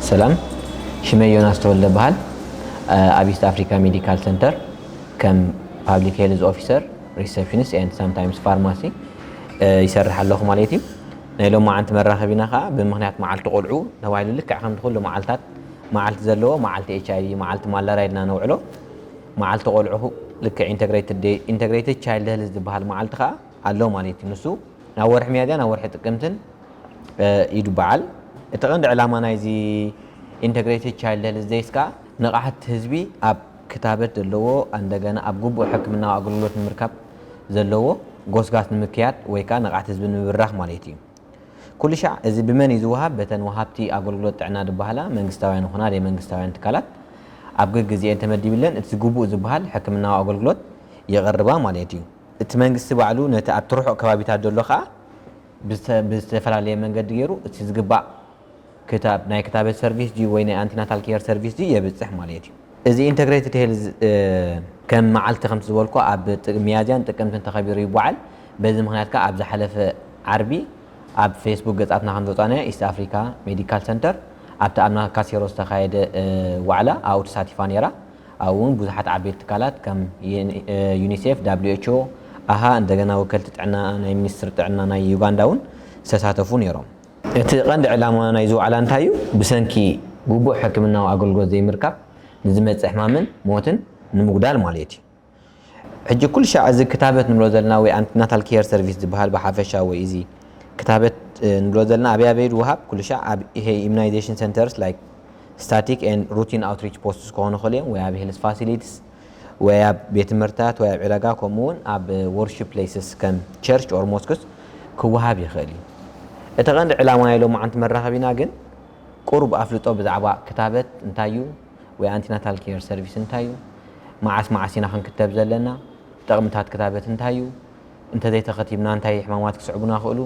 ሰላም፣ ሽመይ ዮናስ ተወልደ በሃል። ኣብ ኢስት ኣፍሪካ ሜዲካል ሰንተር ከም ፓብሊክ ሄልዝ ኦፊሰር፣ ሪሰፕሽኒስት ኤንድ ሳምታይምስ ፋርማሲ ይሰርሕ ኣለኹ ማለት እዩ። ናይ ሎማዓንቲ መራኸቢና ከዓ ብምኽንያት መዓልቲ ቆልዑ ተባሂሉ፣ ልክዕ ከምቲ ኩሉ መዓልታት መዓልቲ ዘለዎ፣ መዓልቲ ኤች ኣይ ቪ፣ መዓልቲ ማላርያ ኢልና ነውዕሎ፣ መዓልቲ ቆልዑ ልክዕ ኢንተግሬትድ ዴይ፣ ኢንተግሬትድ ቻይልድ ሄልዝ ዝበሃል መዓልቲ ከዓ ኣሎ ማለት እዩ። ንሱ ናብ ወርሒ ሚያዝያ ናብ ወርሒ ጥቅምትን ይድበዓል። እቲ ቀንዲ ዕላማ ናይዚ ኢንተግሬትድ ቻይልድ ሄልዝ ዴይስ ከዓ ንቕሓት ህዝቢ ኣብ ክታበት ዘለዎ፣ እንደገና ኣብ ግቡእ ሕክምናዊ ኣገልግሎት ንምርካብ ዘለዎ ጎስጋስ ንምክያድ ወይ ከዓ ንቕሓት ህዝቢ ንምብራኽ ማለት እዩ። ኩሉ ሻዕ እዚ ብመን እዩ ዝወሃብ? በተን ወሃብቲ ኣገልግሎት ጥዕና ዝበሃላ መንግስታውያን ይኹና ዘይመንግስታውያን ትካላት ኣብ ግግዜአን ተመዲብለን እቲ ግቡእ ዝበሃል ሕክምናዊ ኣገልግሎት የቕርባ ማለት እዩ። እቲ መንግስቲ ባዕሉ ነቲ ኣብቲ ርሑቕ ከባቢታት ዘሎ ከዓ ብዝተ-፣ ብዝተፈላለየ መንገዲ ገይሩ እቲ ዝግባእ ክታብ-፣ ናይ ክታበት ሰርቪስ ድዩ ወይ ናይ ኣንቲናታል ኬር ሰርቪስ ድዩ የብፅሕ ማለት እዩ። እዚ ኢንተግሬትድ ሄልዝ፣ እ፣ ከም መዓልቲ ከምቲ ዝበልኩ ኣብ ጥ-፣ ሚያዝያን ጥቅምትን ተኸቢሩ ይበዓል። በዚ ምኽንያት ከዓ ኣብ ዝሓለፈ ዓርቢ ኣብ ፌስቡክ ገጻትና ከም ዘውፃእናዮ ኢስት ኣፍሪካ ሜዲካል ሰንተር ኣብቲ ኣብ ናካሴሮ ዝተኻየደ፣ እ፣ ዋዕላ ኣብኡ ተሳቲፋ ነይራ። ኣብኡ እውን ብዙሓት ዓበይቲ ትካላት ከም ዩኒ-፣ እ፣ ዩኒሴፍ፣ ዳብሊው ኤች ኦ፣ ኣሃ፣ እንደገና ወከልቲ ጥዕና ናይ ሚኒስትሪ ጥዕና ናይ ዩጋንዳ እውን ዝተሳተፉ ነይሮም። እቲ ቀንዲ ዕላማ ናይዚ ዋዕላ እንታይ እዩ? ብሰንኪ ግቡእ ሕክምናዊ ኣገልግሎት ዘይምርካብ ንዝመጽእ ሕማምን ሞትን ንምጉዳል ማለት እዩ። ሕጂ ኩሉ ሻዕ እዚ ክታበት ንብሎ ዘለና ወይ ኣንቲናታል ኬር ሰርቪስ ዝበሃል ብሓፈሻ ወይ እዚ ክታበት፣ እ፣ ንብሎ ዘለና ኣበይ ኣበይ ይወሃብ? ኩሉ ሻዕ ኣብ ይሄ ኢሚናይዜሽን ሰንተርስ ላይክ ስታቲክ ኤንድ ሩቲን ኣውትሪች ፖስትስ ክኾኑ ይኽእሉ እዮም፣ ወይ ኣብ ሄልስ ፋሲሊቲስ፣ ወይ ኣብ ቤት ትምህርትታት፣ ወይ ኣብ ዕዳጋ፣ ከምኡ እውን ኣብ ወርሺፕ ፕሌስስ ከም ቸርች ኦር ሞስክስ ክወሃብ ይኽእል እዩ። እቲ ቀንዲ ዕላማ ናይ ሎማዓንቲ መራኸቢና ግን ቁሩብ ኣፍልጦ ብዛዕባ ክታበት እንታይ እዩ፣ ወይ ኣንቲናታል ኬር ሰርቪስ እንታይ እዩ፣ መዓስ መዓስ ኢና ክንክተብ ዘለና፣ ጥቕምታት ክታበት እንታይ እዩ፣ እንተዘይተኸቲብና እንታይ ሕማማት ክስዕቡና ይኽእሉ፣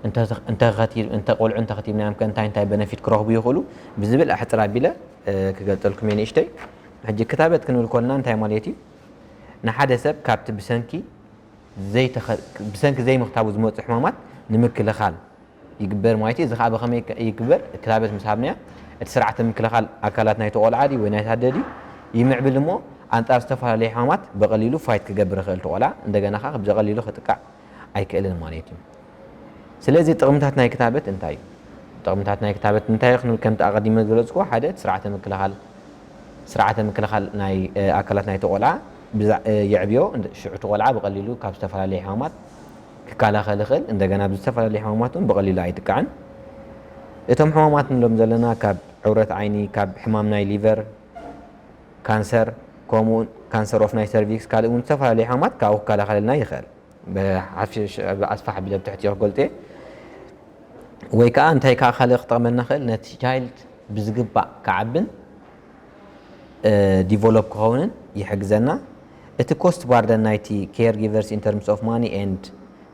እንተ-፣ እንተኸቲ-፣ እንተ ቆልዑ እንተኸቲብናዮም ከ እንታይ እንታይ በነፊት ክረኽቡ ይኽእሉ ብዝብል ኣሕፅር ኣቢለ፣ እ፣ ክገልፀልኩም እየ ንእሽተይ። ሕጂ ክታበት ክንብል ከለና እንታይ ማለት እዩ? ንሓደ ሰብ ካብቲ ብሰንኪ ዘይተኸ-፣ ብሰንኪ ዘይምኽታቡ ዝመፁ ሕማማት ንምክልኻል ይግበር ማለት እዩ። እዚ ከዓ ብኸመይ ይክ-፣ ይግበር? ክታበት ምስ ሃብናዮ፣ እቲ ስርዓተ ምክልኻል ኣካላት ናይቲ ቆልዓ ድዩ ወይ ናይታ ኣደ ድዩ ይምዕብል እሞ፣ ኣንጻር ዝተፈላለዩ ሕማማት ብቐሊሉ ፋይት ክገብር ይኽእል እቲ ቆልዓ። እንደገና ከዓ ብቐሊሉ ክጥቃዕ ኣይክእልን ማለት እዩ። ስለዚ ጥቕምታት ናይ ክታበት እንታይ እዩ? ጥቕምታት ናይ ክታበት እንታይ እዩ ክንብል፣ ከምቲ ኣቐዲመ ዝገለጽኩዎ፣ ሓደ እቲ ስርዓተ ምክልኻል፣ ስርዓተ ምክልኻል ናይ፣ እ፣ ኣካላት ናይቲ ቆልዓ ብዛ-፣ እ፣ የዕብዮ። እንደ-፣ ሽዑ እቲ ቆልዓ ብቐሊሉ ካብ ዝተፈላለዩ ሕማማት ክከላኸል ይኽእል። እንደገና ብዝተፈላለዩ ሕማማት እውን ብቐሊሉ ኣይጥቃዕን። እቶም ሕማማት ንብሎም ዘለና ካብ ዕውረት ዓይኒ፣ ካብ ሕማም ናይ ሊቨር፣ ካንሰር፣ ከምኡ እውን ካንሰር ኦፍ ናይ ሰርቪክስ፣ ካልእ እውን ዝተፈላለዩ ሕማማት ካብኡ ክከላኸለልና ይኽእል። ብሓፊሽ-፣ ብኣስፋሕ ኣቢለ ብትሕቲኡ ክገልጾ እየ። ወይ ከዓ እንታይ ከዓ ካልእ ክጠቕመና ይኽእል? ነቲ ቻይልድ ብዝግባእ ክዓብን፣ እ፣ ዲቨሎፕ ክኸውንን ይሕግዘና። እቲ ኮስት ባርደን ናይቲ ኬር ጊቨርስ ኢን ተርምስ ኦፍ ማኒ ኤንድ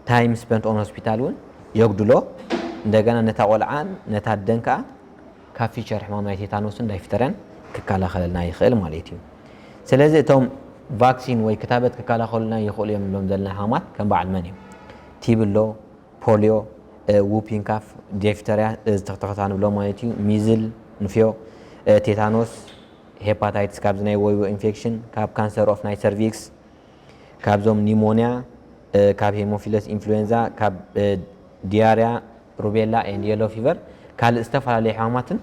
ታይም ስፐንት ኦን ሆስፒታል እውን የጉድሎ። እንደገና ነታ ቆልዓን ነታ ኣደን ከዓ ካብ ፊቸር ሕማም ናይ ቴታኖስን ዳይፍተርያን ክከላኸለልና ይኽእል ማለት እዩ። ስለዚ እቶም ቫክሲን ወይ ክታበት ክከላኸሉልና ይኽእሉ እዮም ንብሎም ዘለና ሕማማት ከም በዓል መን እዮም? ቲቢ ኣሎ፣ ፖሊዮ፣ እ፣ ዉፒንግ ካፍ፣ ዴፍተርያ፣ እ፣ ዝተኽተኸታ ንብሎ ማለት እዩ፣ ሚዝል፣ ንፍዮ፣ እ፣ ቴታኖስ፣ ሄፓታይትስ፣ ካብዚ ናይ ወይቦ ኢንፌክሽን፣ ካብ ካንሰር ኦፍ ናይ ሰርቪክስ፣ ካብዞም ኒሞንያ፣ እ፣ ካብ ሄሞፊለስ ኢንፍሉዌንዛ፣ ካብ፣ እ፣ ዲያርያ፣ ሩቤላ ኤንድ የሎ ፊቨር፣ ካልእ ዝተፈላለዩ ሕማማትን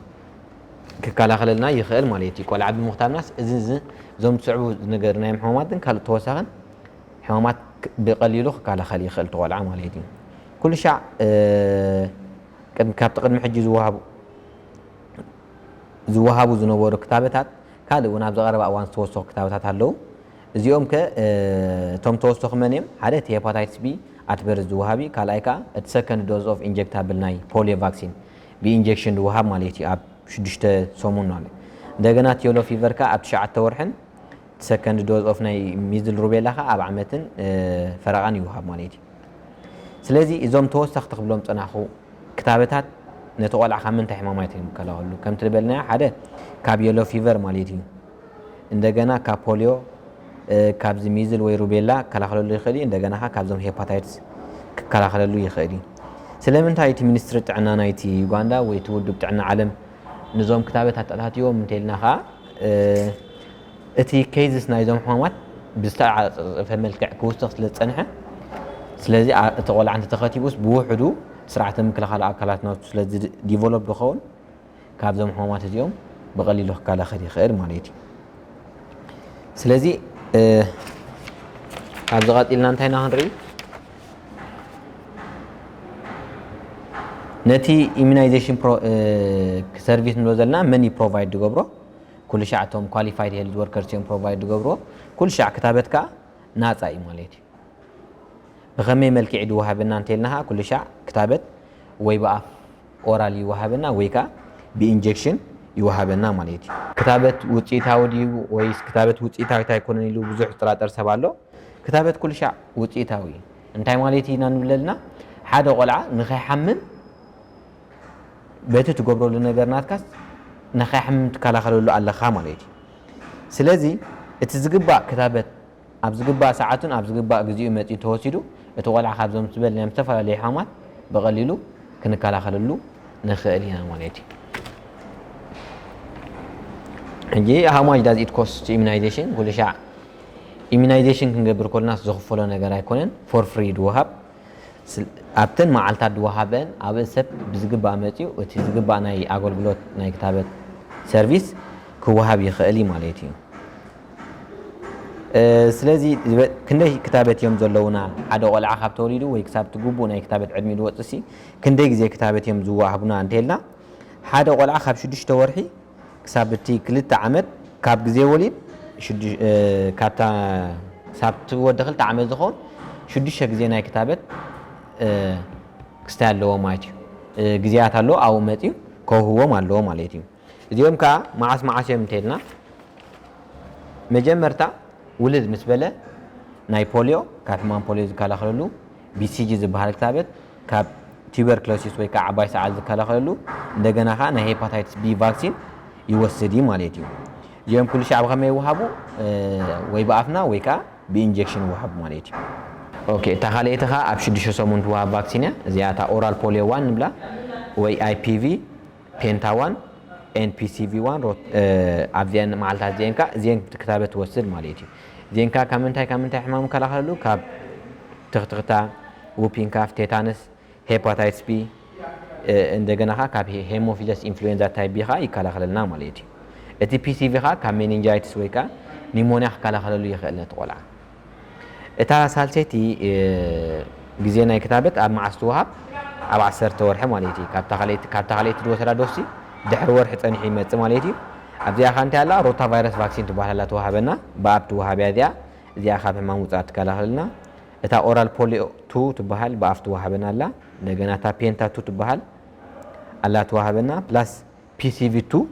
ክከላኸለልና ይኽእል ማለት እዩ። ቆልዓ ብምኽታብናስ እዚ፣ እዚ፣ እዞም ዝስዕቡ ዝነገርናዮም ሕማማትን ካልእ ተወሳኽን ሕማማት ክ-፣ ብቐሊሉ ክከላኸል ይኽእል እቲ ቆልዓ ማለት እዩ። ኩሉ ሻዕ፣ እ፣ ቅድሚ፣ ካብቲ ቅድሚ ሕጂ ዝወሃቡ፣ ዝወሃቡ ዝነበሩ ክታበታት ካልእ እውን ኣብዚ ቀረባ እዋን ዝተወሰኹ ክታበታት ኣለዉ። እዚኦም ከ፣ እ፣ እቶም ተወሰኹ መን እዮም? ሓደ እቲ ሄፓታይትስ ቢ ኣት በርዝ ዝወሃብ እዩ። ካልኣይ ከኣ እቲ ሰከንድ ዶዝ ኦፍ ኢንጀክታብል ናይ ፖሊዮ ቫክሲን ብኢንጀክሽን ዝወሃብ ማለት እዩ። ኣብ ሽዱሽተ ሰሙን ማለት እዩ። እንደገና እቲ የሎ ፊቨር ከኣ ኣብ ትሽዓተ ወርሕን እቲ ሰከንድ ዶዝ ኦፍ ናይ ሚዝል ሩቤላ ከኣ ኣብ ዓመትን፣ እ፣ ፈረቓን ይወሃብ ማለት እዩ። ስለዚ እዞም ተወሰኽቲ ክብሎም ጸናኹ ክታበታት ነቲ ቆልዓ ካብ ምንታይ ሕማማት እዮም ዝከላኸሉ? ከምቲ ዝበልናዮ ሓደ ካብ የሎ ፊቨር ማለት እዩ። እንደገና ካብ ፖሊዮ፣ እ፣ ካብዚ ሚዝል ወይ ሩቤላ ክከላኸለሉ ይኽእል እዩ። እንደገና ከኣ ካብዞም ሄፓታይትስ ክከላኸለሉ ይኽእል እዩ። ስለምንታይ እቲ ሚኒስትሪ ጥዕና ናይቲ ዩጋንዳ ወይ እቲ ውድብ ጥዕና ዓለም ንዞም ክታበት ኣተኣታትዎም እንተልና ኸዓ እቲ cases ናይዞም ሕማማት ብዝተዓፀፀፈ መልክዕ ክውስኽ ስለ ዝፀንሐ፣ ስለዚ እቲ ቆልዓ እንተተኸቲቡስ ብውሕዱ ስርዓተ ምክልኻል ኣካላት ናቱ ስለ develop ዝኸውን ካብዞም ሕማማት እዚኦም ብቐሊሉ ክከላኸል ይኽእል ማለት እዩ። ስለዚ ኣብዚ ቀፂልና እንታይ ኢና ክንርኢ? ነቲ immunization service ንብሎ ዘለና መን እዩ provide ዝገብሮ? ኩሉ ሻዕ እቶም qualified health workers እዮም provide ዝገብርዎ። ኩሉ ሻዕ ክታበት ከዓ ናፃ እዩ ማለት እዩ። ብኸመይ መልክዕ ዝወሃበና እንተልና ከዓ ኩሉ ሻዕ ክታበት ወይ ብኣፍ oral ይወሃበና ወይ ከዓ ብ injection ይወሃበና ማለት እዩ። ክታበት ውፅኢታዊ ድዩ ወይስ ክታበት ውፅኢታዊት ኣይኮነን ኢሉ ብዙሕ ዝጥራጠር ሰብ ኣሎ። ክታበት ኩሉ ሻዕ ውፅኢታዊ እዩ። እንታይ ማለት ኢና ንብለልና? ሓደ ቆልዓ ንኸይሓምም በቲ ትገብረሉ ነገር ናትካስ ንኸይሓምም ትከላኸለሉ ኣለኻ ማለት እዩ። ስለዚ እቲ ዝግባእ ክታበት ኣብ ዝግባእ ሰዓቱን ኣብ ዝግባእ ግዜኡ መፂኡ ተወሲዱ እቲ ቆልዓ ካብዞም ዝበልናዮም ዝተፈላለዩ ሕማማት ብቐሊሉ ክንከላኸለሉ ንኽእል ኢና ማለት እዩ። ሕጂ how much does it cost to immunization? ኩሉ ሻዕ immunization ክንገብር ከለናስ ዝኽፈሎ ነገር ኣይኮነን፣ for free ድወሃብ ኣብተን መዓልታት ድወሃበን ኣብ ሰብ ብዝግባእ መፂኡ እቲ ዝግባእ ናይ ኣገልግሎት ናይ ክታበት service ክወሃብ ይኽእል እዩ ማለት እዩ። ስለዚ ክንደይ ክታበት እዮም ዘለውና? ሓደ ቆልዓ ካብ ተወሊዱ ወይ ክሳብ እቲ ግቡእ ናይ ክታበት ዕድሚኡ ዝወፅእ ሲ ክንደይ ግዜ ክታበት እዮም ዝወሃቡና እንተልና ሓደ ቆልዓ ካብ ሽዱሽተ ወርሒ ክሳብ እቲ ክልተ ዓመት ካብ ግዜ ወሊድ ካብታ ክሳብ እቲ ወዲ ክልተ ዓመት ዝኸውን ሽዱሽተ ግዜ ናይ ክታበት ክስታይ ኣለዎ ማለት እዩ። ግዜያት ኣለዎ ኣብኡ መፅዩ ከውህቦም ኣለዎ ማለት እዩ። እዚኦም ከዓ መዓስ መዓስ እዮም እንተልና መጀመርታ ውልድ ምስ በለ ናይ ፖሊዮ ካብ ሕማም ፖሊዮ ዝከላኸለሉ BCG ዝበሃል ክታበት ካብ tuberculosis ወይ ከዓ ዓባይ ሰዓል ዝከላኸለሉ እንደገና ከዓ ናይ hepatitis B vaccine ይወስድ እዩ ማለት እዩ። እዚኦም ኩሉ ሻዕ ብኸመይ ይወሃቡ? ወይ ብኣፍና ወይ ከዓ ብ injection ይወሃቡ ማለት እዩ። ኦኬ እታ ካልኣይቲ ከዓ ኣብ ሽዱሽተ ሰሙን ትወሃብ vaccine እያ። እዚኣ እታ oral polio one ንብላ ወይ IPV ፔንታ one and PCV one ኣብዚአን መዓልታት እዚአን ከዓ እዚአን ክታበት ትወስድ ማለት እዩ። እዚአን ከዓ ካብ ምንታይ ካብ ምንታይ ሕማም ይከላኸለሉ? ካብ ትኽትኽታ፣ whooping cough፣ tetanus፣ hepatitis B እንደገና ከዓ ካብ hemophilus influenza type B ከዓ ይከላኸለልና ማለት እዩ። እቲ PCV ከዓ ካብ meningitis ወይ ከዓ pneumonia ክከላኸለሉ ይኽእል ነቲ ቆልዓ። እታ ሳልሰይቲ ግዜ ናይ ክታበት ኣብ መዓስ ትወሃብ? ኣብ ዓሰርተ ወርሒ ማለት እዩ። ካብታ ካልኣይቲ ድወሰዳ ዶሲ ድሕሪ ወርሒ ፀኒሑ ይመፅእ ማለት እዩ። ኣብዚኣ ኸ እንታይ ኣላ? ሮታ ቫይረስ ቫክሲን ትበሃል ኣላ ትወሃበና። ብኣብ ትወሃብ እያ እዚኣ። እዚኣ ካብ ሕማም ውፃእ ትከላኸልና። እታ ኦራል ፖሊዮ ቱ ትበሃል ብኣፍ ትወሃበና ኣላ። እንደገና እታ ፔንታ ቱ ትበሃል ኣላ ትወሃበና ፕላስ PCV two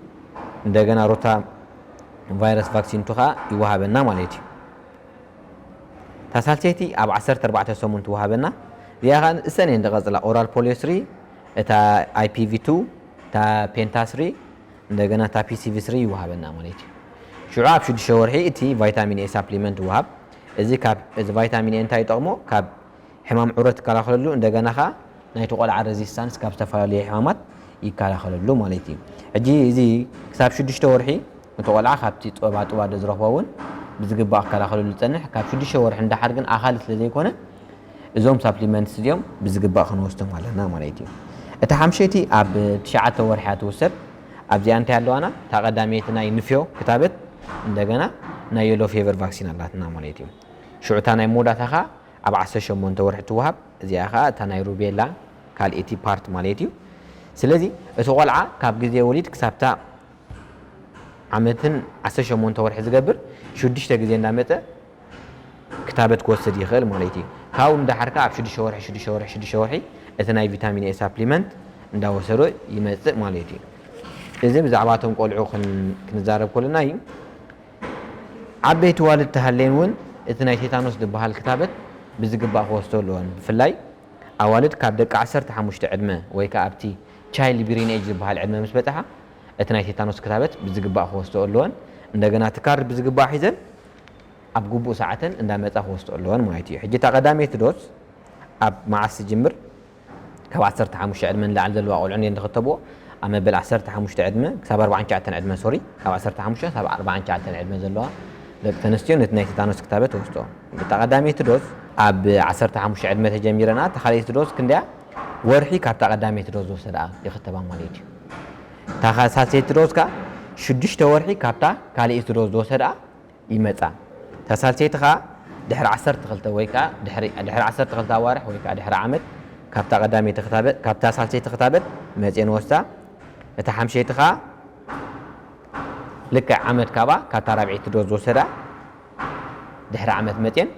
እንደገና ሮታ ቫይረስ ቫክሲን ቱ ከዓ ይወሃበና ማለት እዩ። እታ ሳልሰይቲ ኣብ ዓሰርተ ኣርባዕተ ሰሙን ትወሃበና። እዚኣ ከዓ እሰን እየን ዝቐፅላ። ኦራል ፖሊዮ ስሪ፣ እታ IPV two፣ እታ ፔንታ ስሪ፣ እንደገና እታ PCV ስሪ ይወሃበና ማለት እዩ። ሽዑ ኣብ ሽዱሽተ ወርሒ እቲ ቫይታሚን ኤ ሳፕሊመንት ይወሃብ። እዚ ካብ እዚ ቫይታሚን ኤ እንታይ ይጠቕሞ? ካብ ሕማም ዑረት ይከላኸለሉ፣ እንደገና ኸዓ ናይቲ ቆልዓ ሬዚስታንስ ካብ ዝተፈላለዩ ሕማማት ይከላኸለሉ ማለት እዩ። ሕጂ እዚ ክሳብ ሽዱሽተ ወርሒ እቲ ቆልዓ ካብቲ ጡባ ጡባ ዝረኽቦ እውን ብዝግባእ ክከላኸለሉ ዝፀንሕ። ካብ ሽዱሽተ ወርሒ እንዳሓር ግን ኣኻሊ ስለ ዘይኮነ እዞም ሳፕሊመንትስ እዚኦም ብዝግባእ ክንወስዶም ኣለና ማለት እዩ። እታ ሓምሸይቲ ኣብ ትሽዓተ ወርሒ እያ ትውሰድ። ኣብዚኣ እንታይ ኣለዋና? እታ ቀዳመይቲ ናይ ንፍዮ ክታበት እንደገና ናይ የሎ ፌቨር ቫክሲን ኣላትና ማለት እዩ። ሽዑ እታ ናይ መወዳእታ ኸዓ ኣብ ዓሰርተ ሸሞንተ ወርሒ ትወሃብ። እዚኣ ኸዓ እታ ናይ ሩቤላ ካልኣይቲ ፓርት ማለት እዩ። ስለዚ እቲ ቆልዓ ካብ ግዜ ወሊድ ክሳብታ ዓመትን ዓሰርተ ሸሞንተ ወርሒ ዝገብር ሽዱሽተ ግዜ እንዳመፀ ክታበት ክወስድ ይኽእል ማለት እዩ። ካብኡ ንዳሓር ከዓ ኣብ ሽዱሽተ ወርሒ ሽዱሽተ ወርሒ ሽዱሽተ ወርሒ እቲ ናይ ቪታሚን ኤ ሳፕሊመንት እንዳወሰዶ ይመፅእ ማለት እዩ። እዚ ብዛዕባ እቶም ቆልዑ ክን- ክንዛረብ ከለና እዩ። ዓበይቲ ዋልድ ተሃለየን እውን እቲ ናይ ቴታኖስ ዝበሃል ክታበት ብዝግባእ ክወስዶ ኣለወን። ብፍላይ ኣዋልድ ካብ ደቂ ዓሰርተ ሓሙሽተ ዕድመ ወይ ከዓ ኣብቲ ቻይልድ ቢሪን ኤጅ ዝበሃል ዕድመ ምስ በፅሓ እቲ ናይ ቴታኖስ ክታበት ብዝግባእ ክወስዶ ኣለወን። እንደገና እቲ ካርድ ብዝግባእ ሒዘን ኣብ ግቡእ ሰዓተን እንዳመፃ ክወስዶ ኣለወን ማለት እዩ። ሕጂ እታ ቀዳመይቲ ዶዝ ኣብ መዓስ ትጅምር? ካብ ዓሰርተ ሓሙሽተ ዕድመ ንላዕሊ ዘለዋ ቆልዑ እንድየን ዝኽተብኦ። ኣብ መበል ዓሰርተ ሓሙሽተ ዕድመ ክሳብ ኣርባዓን ትሽዓተን ዕድመ፣ ሶሪ፣ ካብ ዓሰርተ ሓሙሽተ ክሳብ ኣርባዓን ትሽዓተን ዕድመ ዘለዋ ደቂ ተንስትዮ ነቲ ናይ ቴታኖስ ክታበት ወስዶ። እታ ቀዳመይቲ ዶዝ ኣብ ዓሰርተ ሓሙሽተ ዕድመ ተጀሚረና፣ እታ ካልኣይቲ ዶዝ ክንደያ ወርሒ ካብታ ቀዳመይቲ ዶዝ ዝወሰዳ ይኽተባ ማለት እዩ። እታ ኻ-፣ ሳልሰይቲ ዶዝ ከኣ ሽዱሽተ ወርሒ ካብታ ካልኣይቲ ዶዝ ዝወሰዳ ይመጻ። እታ ሳልሰይቲ ኸኣ ድሕሪ ዓሰርተ ክልተ ወይ ከኣ ድሕሪ፣ ድሕሪ ዓሰርተ ክልተ ኣዋርሕ ወይ ከኣ ድሕሪ ዓመት ካብታ ቀዳመይቲ ክታበት፣ ካብታ ሳልሰይቲ ክታበት መጽየን ወስዳ። እታ ሓምሸይቲ ኸኣ ልክዕ ዓመት ካብኣ ካብታ ራብዐይቲ ዶዝ ዝወሰዳ ድሕሪ ዓመት መጽየን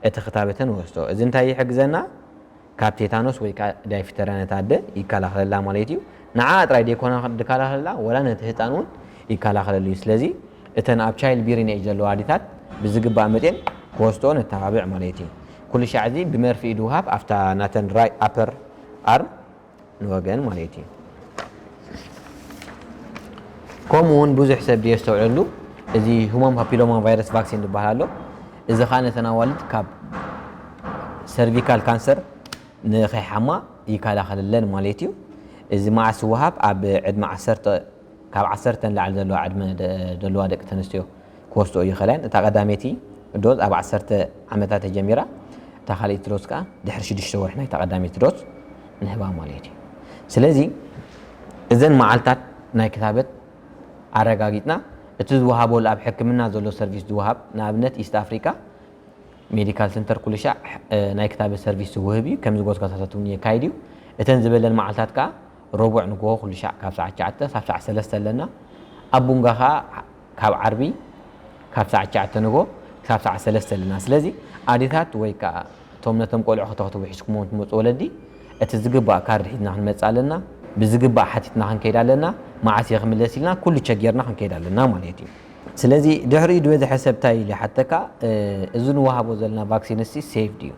እቲ ክታበተን ወስዶ። እዚ እንታይ ይሕግዘና? ካብ ቴታኖስ ወይ ከኣ ዳይፍተርያ ነታ ኣደ ይከላኸለላ ማለት እዩ። ንዓ ጥራይ ደይኮነ ድከላኸለላ፣ ወላ ነቲ ህጻን እውን ይከላኸለሉ እዩ። ስለዚ እተን ኣብ ቻይልድ ቢሪንግ ኤጅ ዘለዋ ኣዴታት ብዝግባእ መጠን ክወስድኦ ነተባብዕ ማለት እዩ። ኩሉ ሻዕ እዚ ብመርፍእ ኢድ ውሃብ ኣብታ ናተን ራይት ኣፐር ኣርም ንወገን ማለት እዩ። ከምኡ እውን ብዙሕ ሰብ ዘየስተውዕለሉ እዚ ሁማን ፓፒሎማ ቫይረስ ቫክሲን ዝበሃል ኣሎ። እዚ ኸኣ ነተን ኣዋልድ ካብ ሰርቪካል ካንሰር ንኸይሓማ ይከላኸለለን ማለት እዩ። እዚ መዓስ ይወሃብ? ኣብ ዕድመ ዓሰርተ፣ ካብ ዓሰርተ ንላዕሊ ዘለዋ ዕድመ ደ-፣ ዘለዋ ደቂ ተንስትዮ ክወስድኦ ይኽእላ እየን። እታ ቀዳመይቲ ዶዝ ኣብ ዓሰርተ ዓመታት ተጀሚራ፣ እታ ካልኣይቲ ዶዝ ከኣ ድሕሪ ሽዱሽተ ወርሒ ናይታ ቀዳመይቲ ዶዝ ንህባ ማለት እዩ። ስለዚ እዘን መዓልታት ናይ ክታበት ኣረጋጊጽና፣ እቲ ዝወሃበሉ ኣብ ሕክምና ዘሎ ሰርቪስ ዝወሃብ፣ ንኣብነት ኢስት ኣፍሪካ ሜዲካል ሰንተር ኩሉ ሻዕ፣ እ፣ ናይ ክታበት ሰርቪስ ዝውህብ እዩ። ከምዚ ጎስጓሳታት እውን የካይድ እዩ። እተን ዝበለን መዓልታት ከኣ ረቡዕ ንግሆ ኩሉ ሻዕ ካብ ሰዓት ትሽዓተ ክሳብ ሰዓት ሰለስተ ኣለና። ኣብ ቡንጋ ከኣ ካብ ዓርቢ ካብ ሰዓት ትሽዓተ ንግሆ ክሳብ ሰዓት ሰለስተ ኣለና። ስለዚ ኣዴታት ወይ ከኣ እቶም ነቶም ቆልዑ ከተኽትቡ ሒዝኩሞም ትመጹ ወለዲ፣ እቲ ዝግባእ ካርድ ሒዝና ክንመጽእ ኣለና። ብዝግባእ ሓቲትና ክንከይድ ኣለና። መዓስ እየ ክምለስ ኢልና ኩሉ ቸጌርና ክንከይድ ኣለና ማለት እዩ። ስለዚ ድሕሪኡ ዝበዝሐ ሰብ እንታይ ኢሉ ይሓተካ? እ፣ እዚ ንወሃቦ ዘለና ቫክሲን እዚ ሴፍ ድዩ?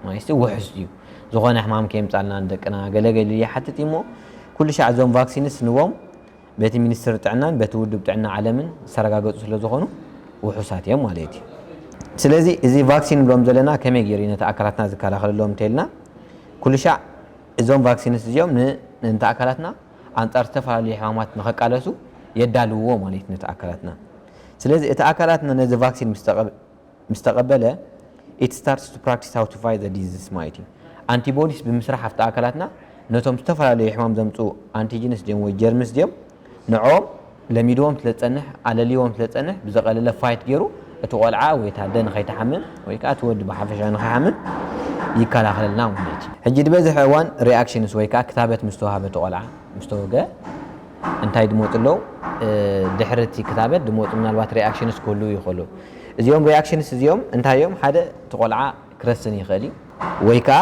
ማለትሲ ውሑስ ድዩ? ዝኾነ ሕማም ከየምጻልና ንደቅና ገለ ገለ ኢሉ ይሓትት እዩ እሞ፣ ኩሉ ሻዕ እዞም ቫክሲንስ ንቦም በቲ ሚኒስትሪ ጥዕናን በቲ ውድብ ጥዕና ዓለምን ዝተረጋገጹ ስለ ዝኾኑ ውሑሳት እዮም ማለት እዩ። ስለዚ እዚ ቫክሲን ንብሎም ዘለና ከመይ ገይሩ እዩ ነቲ ኣካላትና ዝከላኸለሎም እንተኢልና፣ ኩሉ ሻዕ እዞም ቫክሲንስ እዚኦም ን-፣ ነቲ ኣካላትና ኣንጻር ዝተፈላለዩ ሕማማት ንኸቃለሱ የዳልውዎ ማለት እዩ ነቲ ኣካላትና። ስለዚ እቲ ኣካላትና ነዚ ቫክሲን ምስ ተቐብ-፣ ምስ ተቐበለ፣ it starts to practice how to fight the disease ማለት እዩ። ኣንቲቦዲስ ብምስራሕ ኣብቲ ኣካላትና ነቶም ዝተፈላለዩ ሕማም ዘምጽኡ ኣንቲጂንስ ድዮም ወይ ጀርምስ ድዮም ንዕኦም ለሚድዎም ስለ ዝጸንሕ፣ ኣለልይዎም ስለ ዝጸንሕ፣ ብዝቐለለ ፋይት ገይሩ እቲ ቆልዓ ወይ እታ ኣደ ንኸይትሓምም ወይ ከኣ እቲ ወዲ ብሓፈሻ ንኸይሓምም ይከላኸለልና ማለት እዩ። ሕጂ ዝበዝሐ እዋን ሪኣክሽንስ ወይ ከኣ ክታበት ምስ ተዋህበ እቲ ቆልዓ ምስ ተወግአ እንታይ ዝመፁ ኣለዉ? እ፣ ድሕሪ እቲ ክታበት ዝመፁ ምናልባት ሪኣክሽንስ ክህልዉ ይኽእሉ። እዚኦም ሪኣክሽንስ እዚኦም እንታይ እዮም? ሓደ እቲ ቆልዓ ክረስን ይኽእል እዩ፣ ወይ ከኣ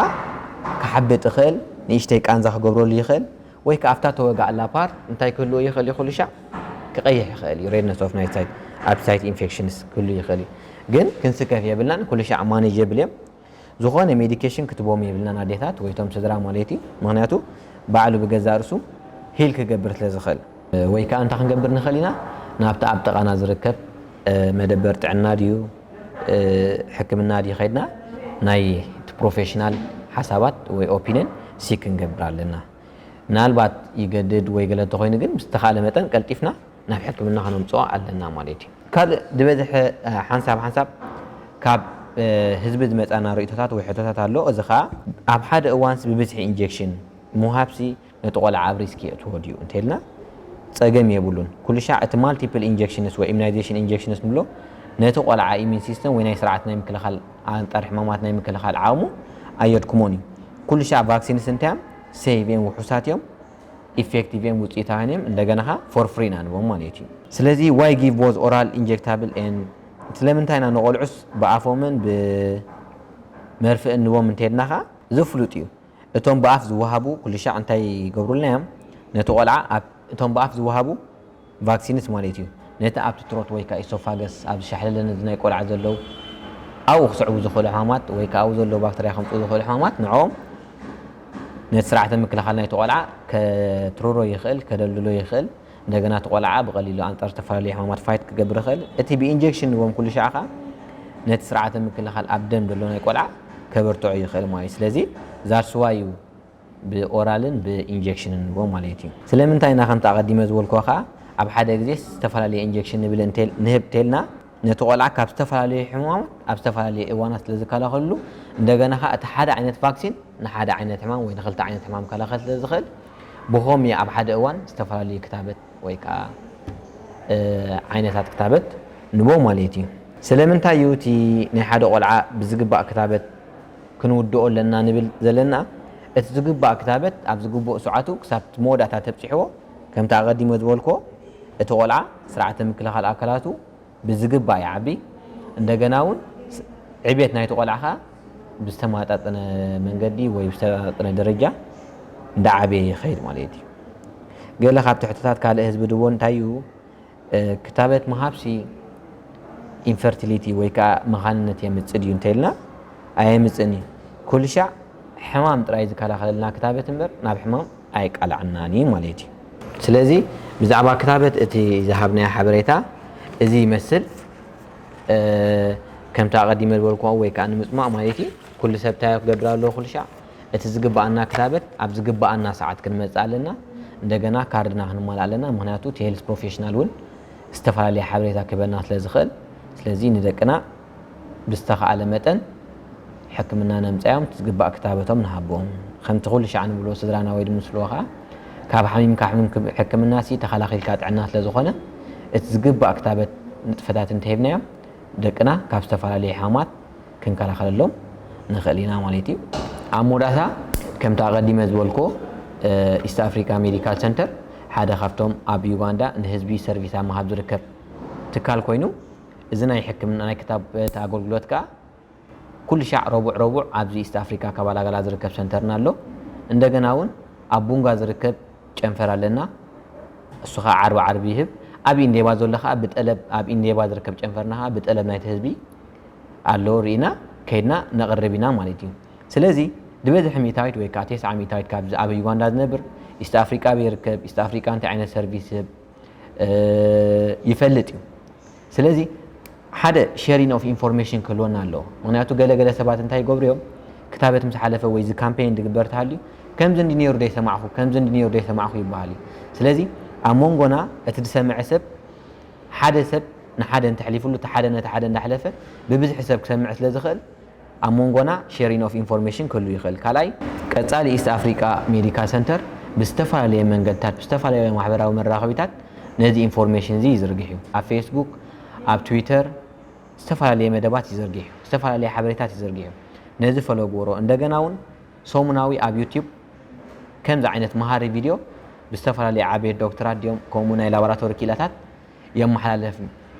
ክሓብጥ ይኽእል፣ ንእሽተይ ቃንዛ ክገብረሉ ይኽእል፣ ወይ ከኣ ኣብታ ተወጋእላ ፓርት እንታይ ክህልዎ ይኽእል እዩ? ኩሉ ሻዕ ክቐይሕ ይኽእል እዩ። ሬድነስ ኦፍ ናይ ሳይት፣ ኣብ ሳይት ኢንፌክሽንስ ክህሉ ይኽእል እዩ። ግን ክንስከፍ የብልናን፣ ኩሉ ሻዕ ማኔጀብል እዮም። ዝኾነ ሜዲኬሽን ክትቦም የብልናን ኣዴታት ወይ እቶም ስድራ ማለት እዩ። ምኽንያቱ ባዕሉ ብገዛእ ርእሱ ሂል ክገብር ስለ ዝኽእል። ወይ ከኣ እንታይ ክንገብር ንኽእል ኢና? ናብቲ ኣብ ጥቓና ዝርከብ፣ እ፣ መደበር ጥዕና ድዩ፣ እ፣ ሕክምና ድዩ ከይድና ናይ እቲ ፕሮፌሽናል ሓሳባት ወይ ኦፒንየን ሲክ ክንገብር ኣለና። ምናልባት ይገድድ ወይ ገለ እንተኾይኑ ግን ብዝተኻእለ መጠን ቀልጢፍና ናብ ሕክምና ከነምጽኦ ኣለና ማለት እዩ። ካልእ ዝበዝሐ፣ እ፣ ሓንሳብ ሓንሳብ ካብ፣ እ፣ ህዝቢ ዝመጻና ርእይቶታት ወይ ሕቶታት ኣሎ። እዚ ኸኣ ኣብ ሓደ እዋንስ ብብዝሒ ኢንጀክሽን ምውሃብሲ ነቲ ቆልዓ ኣብ ሪስክ የእትዎ ድዩ እንተኢልና ጸገም የብሉን። ኩሉ ሻዕ እቲ ማልቲፕል ኢንጀክሽንስ ወይ ኢሚናይዜሽን ኢንጀክሽንስ ንብሎ ነቲ ቆልዓ ኢሚን ሲስተም ወይ ናይ ስርዓት ናይ ምክልኻል ኣንጻር ሕማማት ናይ ምክልኻል ዓቕሙ ኣየድክሞን እዩ። ኩሉ ሻዕ ቫክሲንስ እንታይ እዮም? ሴፍ እዮም፣ ውሑሳት እዮም፣ ኢፌክቲቭ እዮም፣ ውጽኢታውያን እዮም። እንደገና ኸኣ ፎር ፍሪ ኢና ንቦም ማለት እዩ። ስለዚ why give both oral injectable and ስለምንታይ ኢና ንቆልዑስ ብኣፎምን ብመርፍእን ንቦም እንተድና ኸኣ እዚ ፍሉጥ እዩ። እቶም ብኣፍ ዝወሃቡ ኩሉ ሻዕ እንታይ ይገብሩልና እዮም? ነቲ ቆልዓ ኣብ፣ እቶም ብኣፍ ዝወሃቡ ቫክሲንስ ማለት እዩ። ነቲ ኣብቲ ትሮት ወይ ከኣ ኢሶፋገስ ኣብ ዝሻሕለለ ነዚ ናይ ቆልዓ ዘለዉ ኣብኡ ክስዕቡ ዝኽእሉ ሕማማት ወይ ከኣ ኣብኡ ዘለዉ ባክተርያ ከምጽኡ ዝኽእሉ ሕማማት ንዕኦም ነቲ ስርዓተ ምክልኻል ናይቲ ቆልዓ ከትርሮ ይኽእል፣ ከደልድሎ ይኽእል። እንደገና እቲ ቆልዓ ብቐሊሉ ኣንጻር ዝተፈላለዩ ሕማማት ፋይት ክገብር ይኽእል። እቲ ብኢንጀክሽን ንቦም ኩሉ ሻዕ ከኣ ነቲ ስርዓተ ምክልኻል ኣብ ደም ዘሎ ናይ ቆልዓ ከበርትዖ ይኽእል ማለት እዩ። ስለዚ that's why እዩ ብኦራልን ብኢንጀክሽንን ንቦ ማለት እዩ። ስለምንታይ ኢና ከምቲ ኣቐዲመ ዝበልኩ ከዓ ኣብ ሓደ ግዜ ዝተፈላለየ ኢንጀክሽን ንብል እንተል- ንህብ እንተልና ነቲ ቆልዓ ካብ ዝተፈላለዩ ሕማማት ኣብ ዝተፈላለየ እዋናት ስለ ዝከላኸልሉ፣ እንደገና ከዓ እቲ ሓደ ዓይነት ቫክሲን ንሓደ ዓይነት ሕማም ወይ ንክልተ ዓይነት ሕማም ከላኸል ስለ ዝኽእል፣ ብኸምኡ ኣብ ሓደ እዋን ዝተፈላለዩ ክታበት ወይ ከዓ እ፣ ዓይነታት ክታበት ንቦ ማለት እዩ። ስለምንታይ እዩ እቲ ናይ ሓደ ቆልዓ ብዝግባእ ክታበት ክንውድኦ ኣለና ንብል ዘለና? እቲ ዝግባእ ክታበት ኣብ ዝግብኦ ሰዓቱ ክሳብ መወዳእታ ተብፂሕዎ፣ ከምቲ ኣቐዲሞ ዝበልኮ፣ እቲ ቆልዓ ስርዓተ ምክልኻል ኣካላቱ ብዝግባእ ይዓቢ። እንደገና እውን ስ- ዕብየት ናይቲ ቆልዓ ከዓ ብዝተመጣጠነ መንገዲ ወይ ብዝተመጣጠነ ደረጃ እንዳዓበየ ይኸይድ ማለት እዩ። ገለ ካብ ትሕቶታት ካልእ ህዝቢ ድቦ እንታይ እዩ? እ፣ ክታበት ምሃብሲ ኢንፈርቲሊቲ ወይ ከዓ መኻንነት የምፅእ ድዩ እንተኢልና፣ ኣየምፅእን እዩ። ኩሉ ሻዕ ሕማም ጥራይ ዝከላኸለልና ክታበት እምበር ናብ ሕማም ኣየቃልዓናን እዩ ማለት እዩ። ስለዚ ብዛዕባ ክታበት እቲ ዝሃብናዮ ሓበሬታ እዚ ይመስል። እ፣ ከምቲ ኣቐዲመ ዝበልኩዎ ወይ ከዓ ንምፅማቕ ማለት እዩ፣ ኩሉ ሰብ እንታይ ክገብር ኣለዎ? ኩሉ ሻዕ እቲ ዝግብኣና ክታበት ኣብ ዝግብኣና ሰዓት ክንመፅእ ኣለና። እንደገና ካርድና ክንማልእ ኣለና። ምኽንያቱ እቲ ሄልስ ፕሮፌሽናል እውን ዝተፈላለየ ሓበሬታ ክህበና ስለ ዝኽእል፣ ስለዚ ንደቅና ብዝተኻእለ መጠን ሕክምና ነምፅኣዮም፣ እቲ ዝግባእ ክታበቶም ንሃቦም። ከምቲ ኩሉ ሻዕ ንብሎ ስድራና ወይ ድማ ንስልዎ ከዓ ካብ ሓሚምካ ሕምም ክብ- ሕክምና ሲ ተኸላኺልካ ጥዕና ስለ ዝኾነ እቲ ዝግባእ ክታበት ንጥፈታት እንተሂብናዮም ደቅና ካብ ዝተፈላለዩ ሕማማት ክንከላኸለሎም ንኽእል ኢና ማለት እዩ። ኣብ መወዳእታ ከምቲ ኣቐዲመ ዝበልኩዎ ኢስት ኣፍሪካ ሜዲካል ሰንተር ሓደ ካብቶም ኣብ ዩጋንዳ ንህዝቢ ሰርቪስ ኣብ ምሃብ ዝርከብ ትካል ኮይኑ እዚ ናይ ሕክምና ናይ ክታበት ኣገልግሎት ከዓ ኩሉ ሻዕ ረቡዕ ረቡዕ ኣብዚ ኢስት ኣፍሪካ ካባላጋላ ዝርከብ ሰንተርና ኣሎ። እንደገና እውን ኣብ ቡንጋ ዝርከብ ጨንፈር ኣለና። እሱ ከዓ ዓርቢ ዓርቢ ይህብ። ኣብ ኢንዴባ ዘሎ ከዓ ብጠለብ ኣብ ኢንዴባ ዝርከብ ጨንፈርና ከዓ ብጠለብ ናይቲ ህዝቢ ኣሎ ርኢና ከይድና ነቕርብ ኢና ማለት እዩ። ስለዚ ዝበዝሕ ሚእታዊት ወይ ከዓ ተስዓ ሚእታዊት ካብዚ ኣብ ዩጋንዳ ዝነብር ኢስት ኣፍሪቃ ኣበይ ይርከብ፣ ኢስት ኣፍሪቃ እንታይ ዓይነት ሰርቪስ ይህብ ይፈልጥ እዩ። ስለዚ ሓደ ሸሪን ኦፍ ኢንፎርሜሽን ክህልወና ኣለዎ። ምክንያቱ ገለ ገለ ሰባት እንታይ ይገብሩ እዮም፣ ክታበት ምስ ሓለፈ ወይ እዚ ካምፔን ዝግበር ተሃልዩ ከምዚ እንዲ ነይሩ ዘይሰማዕኹ ከምዚ እንዲ ነይሩ ዘይሰማዕኹ ይበሃል እዩ። ስለዚ ኣብ መንጎና እቲ ዝሰምዐ ሰብ ሓደ ሰብ ንሓደ እንተሕሊፉሉ እቲ ሓደ ነቲ ሓደ እንዳሕለፈ ብብዝሒ ሰብ ክሰምዕ ስለ ዝኽእል ኣብ መንጎና ሸሪን ኦፍ ኢንፎርሜሽን ክህሉ ይኽእል። ካልኣይ ቀጻሊ ኢስት ኣፍሪቃ ሜዲካል ሰንተር ብዝተፈላለየ መንገድታት ብዝተፈላለየ ማሕበራዊ መራኸቢታት ነዚ ኢንፎርሜሽን እዚ ይዝርግሕ እዩ። ኣብ ፌስቡክ፣ ኣብ ትዊተር ዝተፈላለየ መደባት ይዘርግሕ እዩ። ዝተፈላለየ ሓበሬታት ይዘርግሕ እዩ። ነዚ ፈሎ ግበሮ። እንደገና እውን ሰሙናዊ ኣብ ዩቲዩብ ከምዚ ዓይነት መሃሪ ቪድዮ ብዝተፈላለየ ዓበይቲ ዶክተራት ድዮም ከምኡ ናይ ላቦራቶሪ ክኢላታት የመሓላለፍ።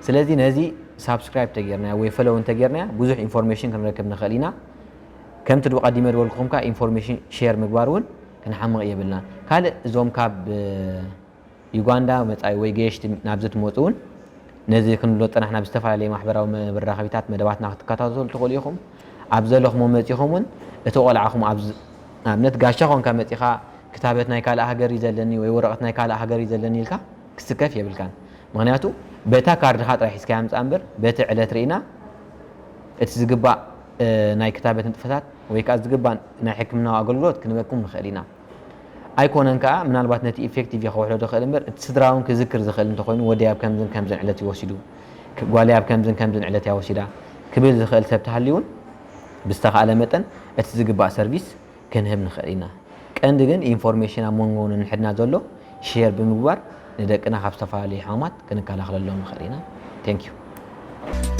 ስለዚ ነዚ ሳብስክራይብ ተጌርናዮ ወይ ፈሎው እንተጌርናዮ ብዙሕ ኢንፎርሜሽን ክንረክብ ንኽእል ኢና። ከምቲ ድቡ ቀዲመ ዝበልኩኹም ከዓ ኢንፎርሜሽን ሼር ምግባር እውን ክንሓምቕ የብልና። ካልእ እዞም ካብ ዩጋንዳ መጻኢ ወይ ገየሽቲ ናብዚ ትመፁ እውን ነዚ ክንብሎ ዝፀናሕና ብዝተፈላለየ ማሕበራዊ መራኸቢታት መደባትና ክትከታተሉ ትኽእሉ ኢኹም። ኣብ ዘለኹሞ መፂኹም እውን እቲ ቆልዓኹም ኣብ ንኣብነት ጋሻ ኮንካ መፂኻ ክታበት ናይ ካልእ ሃገር እዩ ዘለኒ ወይ ወረቐት ናይ ካልእ ሃገር እዩ ዘለኒ ኢልካ ክስከፍ የብልካን። ምክንያቱ በታ ካርድኻ ጥራይ ሒዝካያ ምፃእ እምበር በቲ ዕለት ርኢና እቲ ዝግባእ ናይ ክታበት ንጥፈታት ወይ ከዓ ዝግባእ ናይ ሕክምናዊ ኣገልግሎት ክንበኩም ንኽእል ኢና። ኣይኮነን ከኣ ምናልባት ነቲ ኢፌክቲቭ እየ ከውሕዶ ዝኽእል እምበር እቲ ስድራ እውን ክዝክር ዝኽእል እንተኾይኑ ወደይ ኣብ ከምዝን ከምዝን ዕለት እዩ ወሲዱ፣ ጓለይ ኣብ ከምዝን ከምዝን ዕለት እያ ወሲዳ ክብል ዝኽእል ሰብ ተሃልዩ እውን ብዝተኻእለ መጠን እቲ ዝግባእ ሰርቪስ ክንህብ ንኽእል ኢና። ቀንዲ ግን ኢንፎርሜሽን ኣብ መንጎ ነንሕድና ዘሎ ሼር ብምግባር ንደቅና ካብ ዝተፈላለዩ ሕማማት ክንከላኸለሎም ንኽእል ኢና። Thank you።